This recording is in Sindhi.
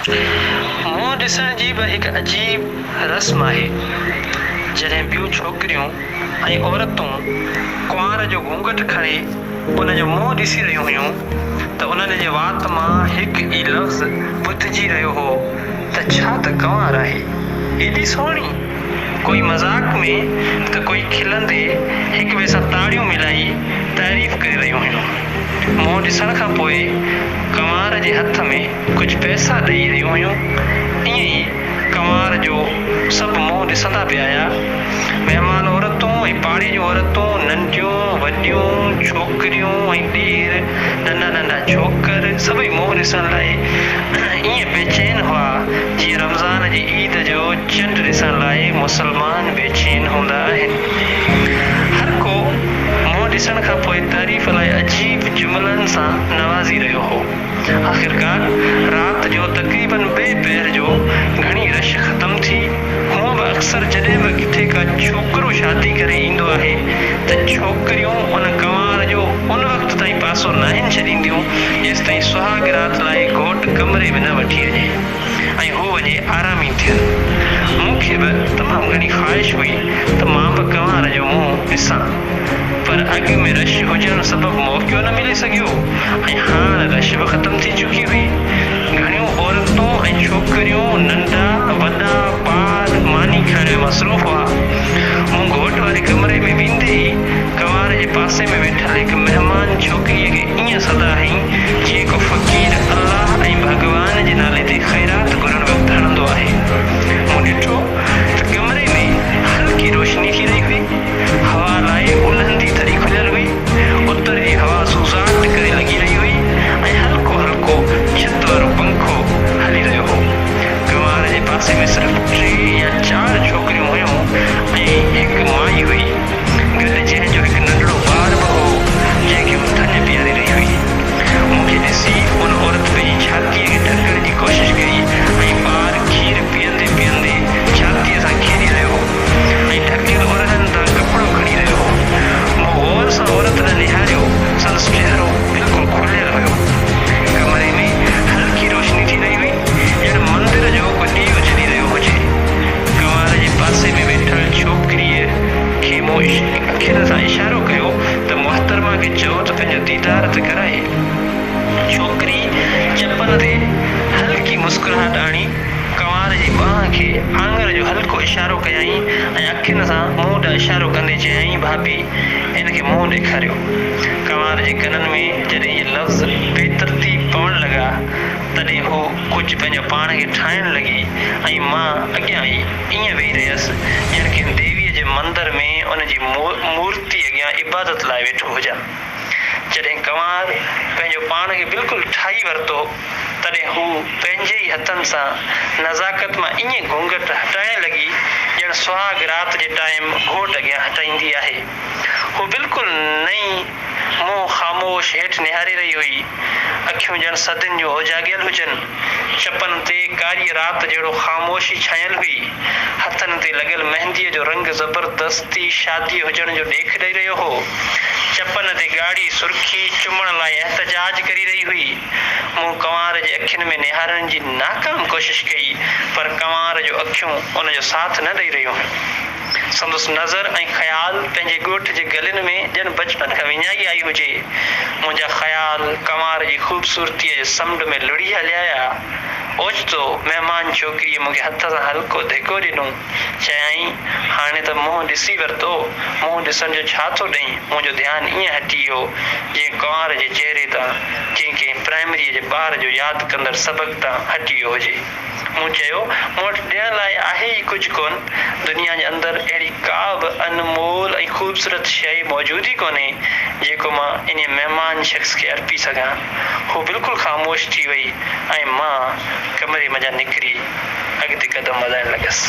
منهن ڏسڻ جي به هڪ عجيب رسم آهي. جڏهن ٻيون ڇوڪريون ۽ عورتون ڪنوار جو گهونگهٽ کڻي ان جو منهن ڏسي رهيون هيون ته انهن جي وات مان هڪ ئي لفظ ٻڌجي رهيو هو ته ڇا ته ڪنوار آهي، ايڏي سهڻي! ڪوئي مذاق ۾ ته ڪوئي کلندي هڪ ٻئي سان تاڙيون ملائي تعريف ڪري رهيون هيون. منهن ڏسڻ کان پوء ڪنوار جي هٿ ۾ ڪجهه پئسا ڏئي رهيون هيون. ائين ئي ڪنوار جو سڀ منهن ڏسندا پئي آيا. مهمان عورتون ۽ پاڙي جون عورتون، ننڍيون، وڏيون، ڇوڪريون ۽ ڏير، ننڍا ننڍا ڇوڪر، سڀئي منهن ڏسڻ لاء ائين بيچين هئا، جيئن رمضان جي عيد جو چنڊ ڏسڻ لاء مسلمان بيچين هوندا آهن. هر ڪو منهن ڏسڻ کان پوء تعريف لاء عجيب جملن سان نوازي رهيو هو. آخرڪار رات جو تقريباً ٻئي پهر جو گهڻي رش ختم ٿي. هونء به اڪثر جڏهن به ڪٿي ڪا ڇوڪرو شادي ڪري ايندو آهي ته ڇوڪريون ان ڪنوار جو ان وقت تائين پاسو ناهن ڇڏينديون جيستائين سهاڳ رات لاء گهوٽ ڪمري ۾ نه وٺي وڃي ۽ هو وڃي آرامي ٿين. مون کي به تمام گهڻي خواهش هئي ته مان به ڪنوار جو منهن ڏسان پر اڳ ۾ رش هجڻ سبب موقعو نه ملي سگهيو ۽ هاڻ رش به ختم ٿي چڪي هئي. گهڻيون عورتون ۽ ڇوڪريون، ننڍا وڏا ٻار ماني کائڻ ۾ مصروف هئا. مون گهوٽ واري ڪمري ۾ ويندي ئي ڪنوار جي پاسي ۾ ويٺل هڪ مهمان ڇوڪريء کي ائين صدا هنئي، جيئن ڪو فقير الله ۽ ڀڳوان جي نالي تي خيرات گهرڻ وقت هڻندو آهي. مون ڏٺو ته ڪمري ۾ هلڪي روشني ٿي رهي هئي. هوا لاء الهندي دري کليل هئي. اتر جي هوا سوزاٽ ڪري لڳي رهي هئي ۽ هلڪو هلڪو ڇت وارو پنکو هلي رهيو هو. ڪنوار جي پاسي ۾ صرف ٽي يا چار ڇوڪريون هيون ۽ هڪ مائي هئي گڏ جنهن جو هڪ ننڍڙو ٻار به هو جنهن کي هو ٿڃ پياري رهي هئي. مون کي ڏسي ان عورت پنهنجي ڇاتيء کي ڍڪڻ جي ڪوشش ڪئي ۽ ٻار کير پيئندي پيئندي ڇاتيء سان کيڏي رهيو هو ۽ ڍڪيل ارهن تان ڪپڙو کڻي رهيو هو. مون غور سان عورت ڏانهن نهاريو، سندس چهرو بلڪل کليل هيو. ڪمري ۾ هلڪي روشني ٿي رهي هئي، ڄڻ مندر جو ڪو ڏيئو جلي رهيو هجي. ڪنوار جي پاسي ۾ ويٺل ڇوڪريء کي مون اکين سان اشارو ڪيو ته محترمه کي چئو ته پنهنجو ديدار ته ڪرائي. ڇوڪري چپن تي هلڪي مسڪراهٽ آڻي ڪنوار جي ٻانهن کي آڱر جو هلڪو اشارو ڪيائين ۽ اکين سان مون ڏانهن اشارو ڪندي چيائين، ڀاڀي، هن کي منهن ڏيکاريو. ڪنوار جي ڪنن ۾ جڏهن اهي لفظ بي ترتيب پوڻ لڳا، تڏهن هوء ڪجهه پنهنجو پاڻ کي ٺاهڻ لڳي ۽ مان اڳيان ئي ائين ويهي رهيس، ڄڻ ڪنهن ديويء جي مندر ۾ ان جي مورتيء اڳيان عبادت لاء ويٺو هجان. جڏهن ڪنوار پنهنجو پاڻ کي بلڪل ٺاهي ورتو، تڏهن هوء پنهنجي ئي هٿن سان نزاڪت مان ائين گهونگهٽ هٽائڻ لڳي، ڄڻ سهاڳ رات جي ٽائيم گهوٽ اڳيان هٽائيندي آهي. هوء بلڪل نئين منهن خاموش هيٺ نهاري رهي هئي. اکيون ڄڻ صدين جون اوجاڳيل هجن. چپن تي ڪاريء رات جهڙو خاموشي ڇانيل هئي. هٿن تي لڳل مهنديء جو رنگ زبردستي شاديء هجڻ جو ڏيک ڏئي رهيو هو. چپن تي ڳاڙهي سرخي چمڻ لاء احتجاج ڪري رهي هئي. مون ڪنوار جي اکين ۾ نهارڻ جي ناڪام ڪوشش ڪئي، پر ڪنوار جو اکيون ان جو ساٿ نه ڏئي رهيون هيون. سندس نظر ۽ خيال پنهنجي ڳوٺ جي گلين ۾ ڄڻ بچپن کان وڃائي آئي هجي. منهنجا خيال ڪنوار جي خوبصورتيء جي سمنڊ ۾ لڙهي هليا ويا. اوچتو مهمان ڇوڪريء مون کي هٿ سان هلڪو ڌڪو ڏنو. چيائين، هاڻي ته منهن ڏسي ورتو، منهن ڏسڻ جو ڇا ٿو ڏئين؟ منهنجو ڌيان ائين هٽي ويو، جيئن ڪنوار جي چهري تان جيئن ڪنهن پرائمريء جي ٻار جو ياد ڪندڙ سبق تان هٽي ويو هجي. مون چيو، مون وٽ ڏيڻ لاء آهي ئي ڪجهه ڪونه. دنيا جي اندر اهڙي ڪا به انمول ۽ خوبصورت شيء موجود ئي ڪونهي، جيڪو مان انهيء مهمان شخص کي ارپي سگهان. هوء بلڪل خاموش ٿي وئي ۽ مان ڪمري منجهان نڪري اڳتي قدم وڌائڻ لڳس.